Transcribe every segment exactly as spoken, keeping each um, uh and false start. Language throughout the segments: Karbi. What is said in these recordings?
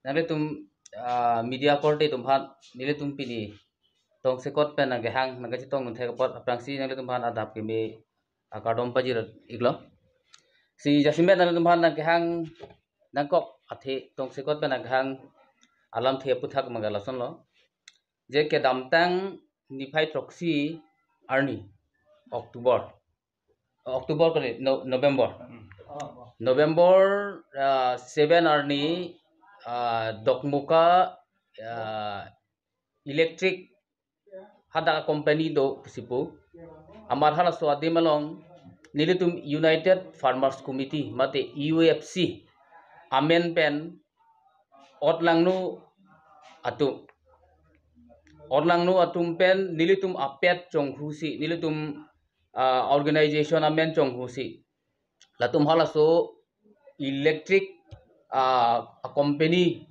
Nanglitum, ah, media korte atum aphan nelitum pini tongsekot pen nangkehang nangkachetongdun thek apot aphrangsi nanglitum aphan adap keme akardom pajir iklo. Si jasemet nanglitum aphan nangkehang nangkok athe tongsekot pen nangkehang alamthe aphuthak mangga lasonlo. Je kedamtang niphai throksi arni October. October kali, no, November. November, ah, seven arni, ah, Dokmoka, ah, electric hadak company do pusi pu. Amar halaso adim along nelitum United Farmers Committee mate U F C amen pen otlangno atum. Otlangno atum pen nelitum apet chonghusi, nelitum, ah, organization amen chonghusi. Latum halaso electric, ah, company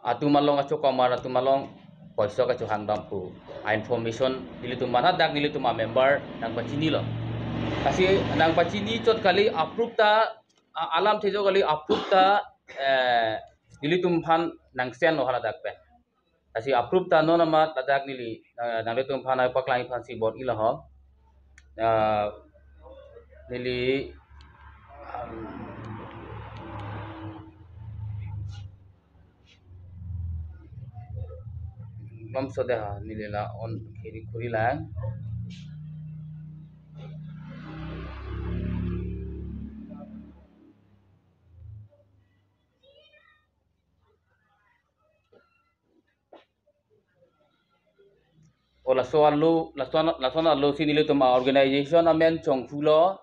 atum along achokamar atum along poisa kachohang dam pu a-information nelitum aphan hadak nelitum amember nangpachinilo. Lasi nangpachini chot kali approve ta, ah, alamthe jo kali approve ta, eh, nelitum aphan nangsenlo haladak pen. Lasi approve ta non amat ladak neli, eh, nanglitum aphan nangpaklang aphansi bor-ilo ho. Eh, neli, um, bangso dei ha, neli la on kiri kuri lang. O laso alo, lason, lason alosi nelitum a-organization amen chonghulo,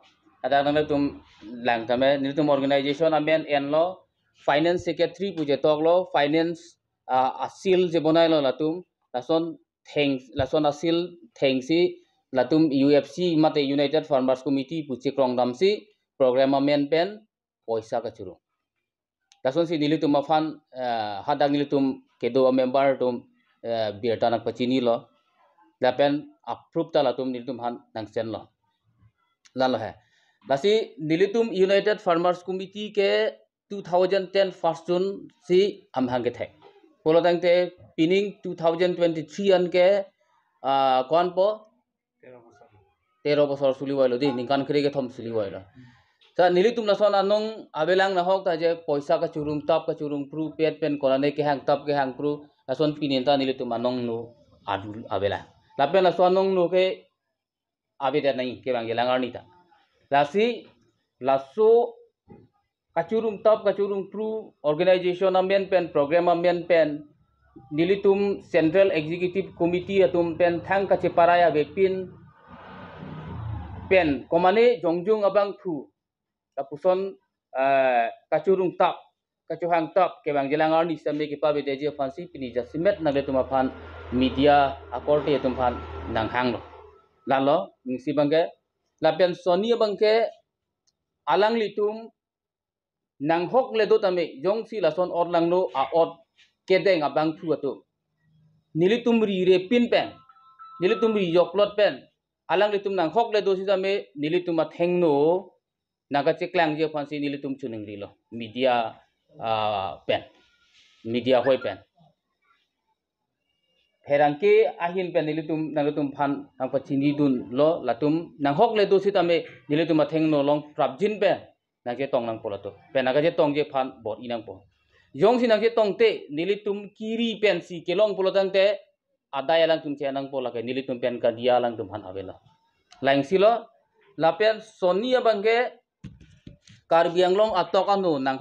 hadak nanglitum lang tame, nelitum organization amen enlo, finance secretary pu chetoklo, finance, ah, a-seal chebonailo latum, lason theng, lason a-seal thengsi, latum U F C mate United Farmers Committee pu chekrong damsi, program amen pen, poisa kachuru. Lasonsi nelitum aphan, eh, hadak nelitum kedo amember atum, eh, birta nangpachinilo. Lapen approve ta latum nelitum aphan nangsenlo. Lalo he. Lasi nelitum United Farmers Committee ke two thousand ten first June si amahang kethek. Pulo tangte pining two thousand twenty-three an ke, ah, ko-an po? Tero bosor sulivoilo dei, ningkan kre-kethom sulivoilo. Ta nelitum lason anong avelang nahok ta je poisa kachurung tap kachurung phru pet pen konane kehang tap kehang phru lason pini ta nelitum anong no adul avelang. Lapen laso anong no ke avedet nangji kevangjilang arni ta. Lasi laso kachurung tap kachurung phru organization amen pen program amen pen nelitum Central Executive Committee atum pen thang kacheparai avepin pen komane jongjung abangphu lapuson, eh, kachurung tap kachohang tap kevangjilang arni sitame kepavedetji aphansi pini jasemet nanglitum aphan media akorte atum aphan nanghanglo. Lalo ning isi abangke lapen sonni abangke alanglitum nanghokle do tame jongsi lason otlangno a-ot kedeng abangphu atum nelitum ri repin pen, nelitum ri joklot pen alanglitum nanghokle do sitame nelitum athengno nangkacheklangji aphansi nelitum chiningrilo media, ah, pen, media hoi pen. Pherangke ahin pen nelitum nanglitum aphan nangpachinidunlo, latum nanghokle do sitame nelitum athengno long prapjin pen nangchetong nangpo latum. Pen nangkachetongji aphan bor-i nangpo. Jongsi nangchetongte nelitum kiri pensi kelong pulo tangte adai alangtum che nangpo, lake nelitum pen kadia alangtum aphan avelo. Langsilo lapen sonni abangke Karbi Anglong atok ano nang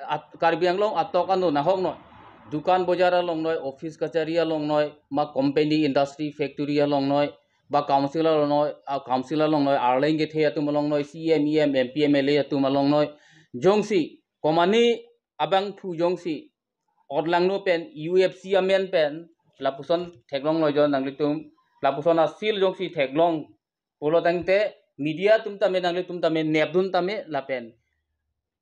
at, Karbi Anglong atok ano nanghoknoi. Dukan bojar alongnoi, office kachari alongnoi, ma company, industry, factory alongnoi, ba council alongnoi, ah, council alongnoi, arleng kethe atum alongnoi, C E M, E M, M P, M L A atum alongnoi. Jongsi komane abangphu jongsi otlangno pen U F C amen pen lapuson theklongloi jo nanglitum, lapuson a-seal jongsi theklong pulo tangte media atum tame nanglitum tame nepdun tame lapen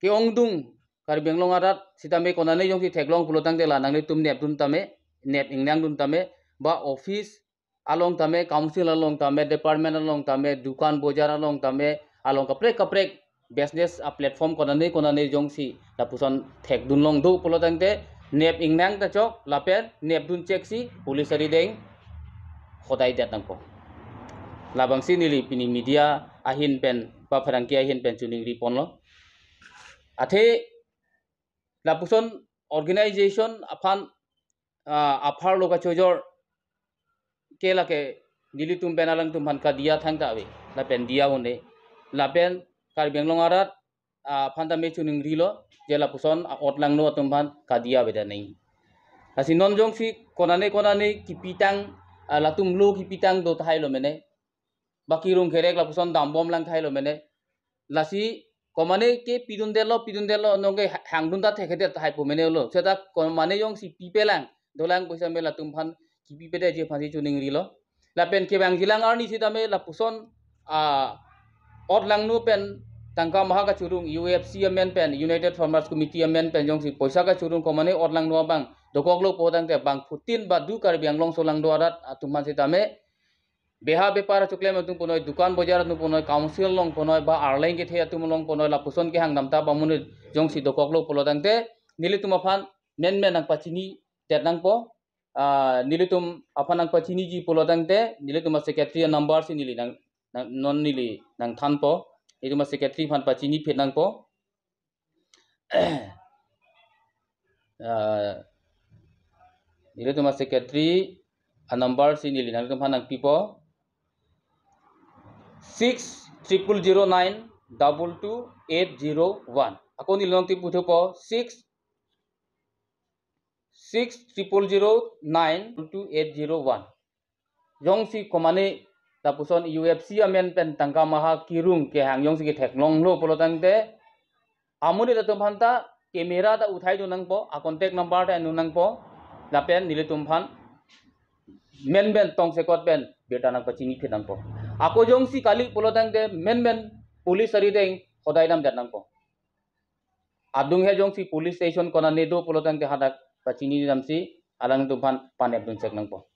ke-ongdung Karbi Anglong arat sitame konane jongsi theklong pulo tangte la nanglitum nepdun tame, nep ingnangdun tame, ba office along tame, council along tame, department along tame, dukan bojar along tame, along kaprek kaprek business a-platform konane konane jongsi lapuson thekdunlong do pulo tangte Nep ingnang ta chok, lapen nepdun chek si police arideng hodai det nangpo. Labangsi neli pini media ahin pen, ba pherangke ahin pen choningri ponlo. Athe lapuson organization aphan, ah, apharlo kachojor ke lake nelitum pen alangtum aphan kadiya thangta ave, lapen diya un-e, lapen Karbi Anglong arat, ah, aphan tame choningrilo, je lapuson, ah, otlangno atum aphan kadiya avedet nangji. Lasi non jongsi konane konane kipitang, ah, latum lo kipitang do tahai lo mene, ba kerung kerek lapuson dambom lang tahai lo mene. Lasi komane ke pidundetlo, pidundetlo, nonke ha-, hangdun ta thekthedet tahai pu mene lo. Seta komane jongsi pipelang, dolang poisa me latum aphan kipipedeji aphansi choningrilo. Lapen kevangjilang arni sitame lapuson, ah, otlangno pen tangka maha kachorong, U F C amen pen, United Farmers Committee amen pen jongsi poisa kachorong komane otlangno abang dokoklo pulotangte bangphutin ba du Karbi Anglong solangdo arat atum aphan sitame beha bepar achoklem atum punoi, dukan bojar atum punoi, council along punoi, ba arleng kethe atum along punoi, lapuson kehang damtap amonit jongsi dokoklo pulotangte nelitum aphan menmen nangpachinidet nangpo. Ah, nelitum aphan nangpachiniji pulotangte nelitum a-secretary a-number si neli nang, nang, non neli nangthanpo. Nelitum a-secretary aphan pachiniphit nangpo. Ah, nelitum a-secretary a-number si neli nangtum aphan nangpipo, six triple zero nine double two eight zero one. Ako neli nangtipu thupo, six, six triple zero nine double two eight zero one. Jongsi komane lapuson U F C amen pen tangka maha kerung kehang jongsi ketheklonglo pulotangte, amonit atum aphanta camera ta uthaidun nangpo, a-contact number ta endun nangpo, lapen nelitum aphan menmen tongsekot pen birta nangpachiniphit nangpo. Ako jongsi kali pulotangte menmen police arideng hodai damdet nangpo. Adung he jongsi police station konane do pulotangte hadak pachini damsi alangtum aphan panepdun chek nangpo.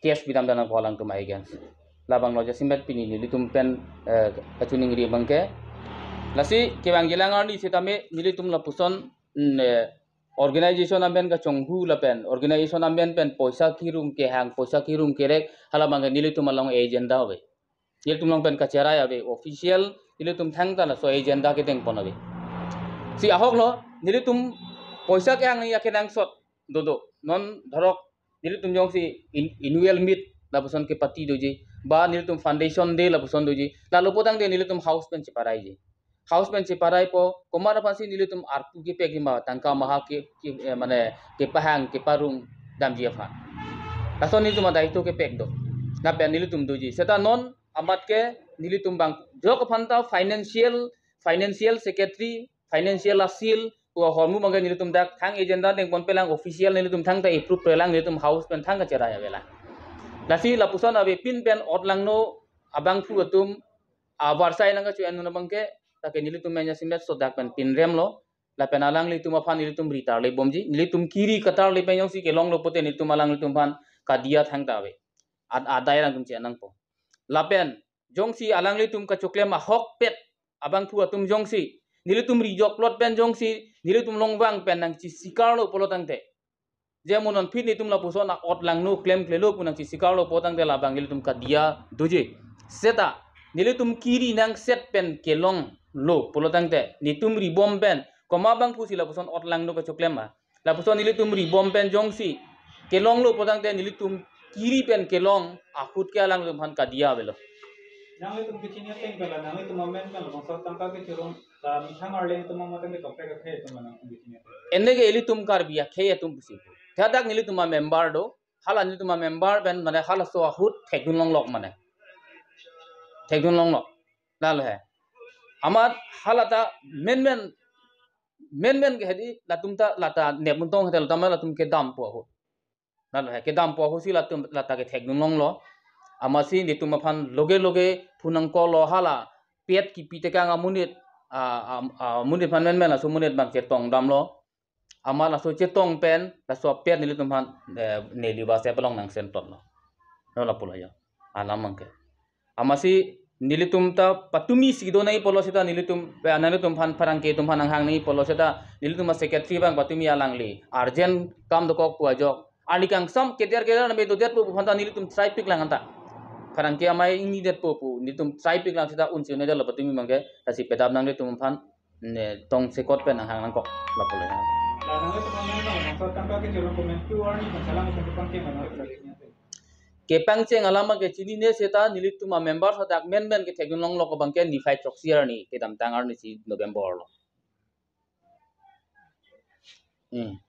Case pidam damnangpo alangtum a-against. Labanglo jasemet pini nelitum pen, eh, kachoningri abangke. Lasi kevangjilang arni sitame nelitum lapuson, mm, eh, organization amen kachonghu lapen organization amen pen poisa kerung kehang, poisa kerung kerek, halabangke nelitum along agenda ave. Nelitum along pen kacherai ave, official nelitum thangta laso agenda kedengpon ave. Si ahoklo, nelitum poisa kehang nangji akenangsot dodo. Non dhorok nelitum jongsi in-, annual meet lapuson kepati doji, ba nelitum foundation day lapuson doji, lalo pulotangte nelitum house pen cheparaiji. House pen cheparaipo, komat aphansi nelitum arpu kepekji ma tangka maha ke, ke, eh, mane kepahang keparung damji aphan. Lason nelitum adai to kepek do. Lapen nelitum doji. Seta non amat ke nelitum bang jok aphanta financial, financial secretary, financial a-cell, pu ahormu abangke nelitum dak thang agenda dengponpelang, official nelitum thangta approve pelang, nelitum house pen thang kacherai avelang. Lasi lapuson avepin pen otlangno abangphu atum avarsai nangkacho-endun abangke, lake nelitum pen jasemet sodak pen pinremlo, lapen alanglitum aphan nelitum ri tarlebomji, nelitum kiri katarle pen jongsi kelonglo pute nelitum alanglitum aphan kadiya thangta ave. Ad-, adai alangtum che nangpo. Lapen jongsi alanglitum kachoklem ahokpet abangphu atum jongsi nelitum rijok plot pen jongsi nelitum longvang pen nangchisikarlo pulotangte, je mo non aphi nelitum lapuson a-otlangno klemklelo pu nangchisikarlo pulotangte labang nelitum kadiya doji. Seta nelitum kiri nangset pen kelonglo pulotangte nelitum ribom pen komat abangphusi lapuson otlangno kachoklem ma. Lapuson nelitum ribom pen jongsi kelonglo pulotangte nelitum kiri pen kelong ahut ke alanglitum aphan kadiya avelo. Nanglitum kachini ateng pen la, nanglitum amen pen la, bangso tangka kechorong, la methang arleng atum amat tangte kaprek akhei atum la nangtum kachini ateng. Ene ke ilitum Karbi akhei atum pusi. Hadak nelitum a-member do, hala nelitum a-member pen mane halaso ahut thekdun longlok mane. Thekdun longlok. Lalo he. Amat halata menmen, menmen ke hedi latum ta lata nepmuntong hedi latum, latum kedampo ahut. Lalo he kedampo ahutsi latum lata kethekdun longlo. Amatsi nelitum aphan loge loge phunangkoklo hala pet kipitekang amonit, a, a, amonit aphan menmen laso amonit abang chetong damlo. Amat laso chetong pen laso pet nelitum aphan, eh, neli base palong nangsen totlo. Lo lapu la ya. Alam abangke. Amatsi Nelitum ta patumi si do nangji pulo seta nelitum, eh, nanglitum aphan pherangke atum aphan nanghang nangji pulo seta nelitum a-secretary abang patumi alangli urgent kam dokok pu ajok. Arni kangsam keder keder name dodetpo pu aphan ta nelitum try piklang anta. Pherangke amei ingnidetpo pu nelitum try piklang seta unsi un'edetlo patumi abangke, lasi pedap nanglitum aphan ne tongsekot pen nanghang nangkok lapulo. La nanglitum aphan nang nang short term ke choro comment tu arni masalah ke pangke mana lagi. Kepangcheng alam ke chinine seta nelitum a-member hadak men men kethekdun longlo abangke niphai throksi arni kedamtang arni si November lo. Hmm.